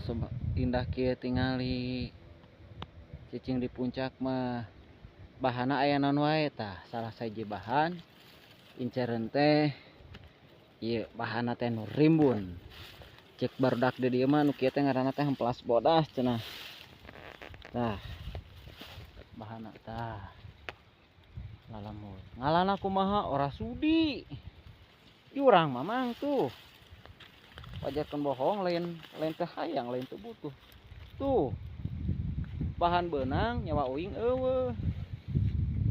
Soba indah kieu tingali. Cicing di puncak mah bahana aya naon wae tah. Salah sahiji bahan incereun teh ieu bahana teh nu rimbun. Cek barudak di dieu mah nu kieu teh ngaranna teh hemplas bodas cenah. Tah bahana tah lalamut. Ngalana kumaha ora sudi. Jurang mamang tuh. Wajarkeun bohong lain lain teh hayang lain teu butuh. Tuh. Bahan beunang nyawa uing eueuh.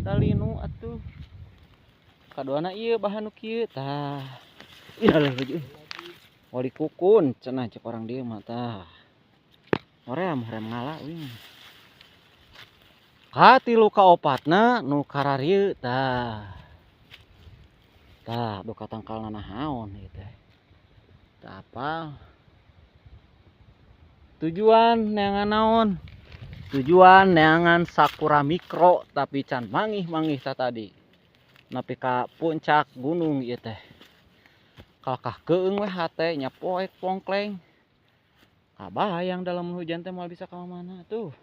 Dalinu atuh. Kaduana ieu bahan nu kieu tah. Ih leuh euy. Wali kukun cenah cek orang dieu mah tah. Hoream hoream ngala uing. Katilu kaopatna nu kararieu tah. Tah duka tangkalna naon ieu teh. Teu apal. Tujuan neangan naon? Tujuan neangan sakura mikro tapi can mangih-mangih tah tadi. Nepi ka puncak gunung ieu teh. Kalakah keung we hate nya poek pongkleng. Kabayang dalam hujan teh moal bisa ka mana tuh.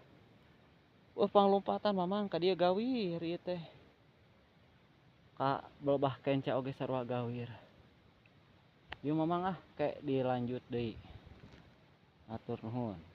Wah panglompatan mamang ka dieu gawir ieu teh. Ka belebah kenca oge sarua gawir. Ieu mamang ah kek dilanjut deui. Atur nuhun.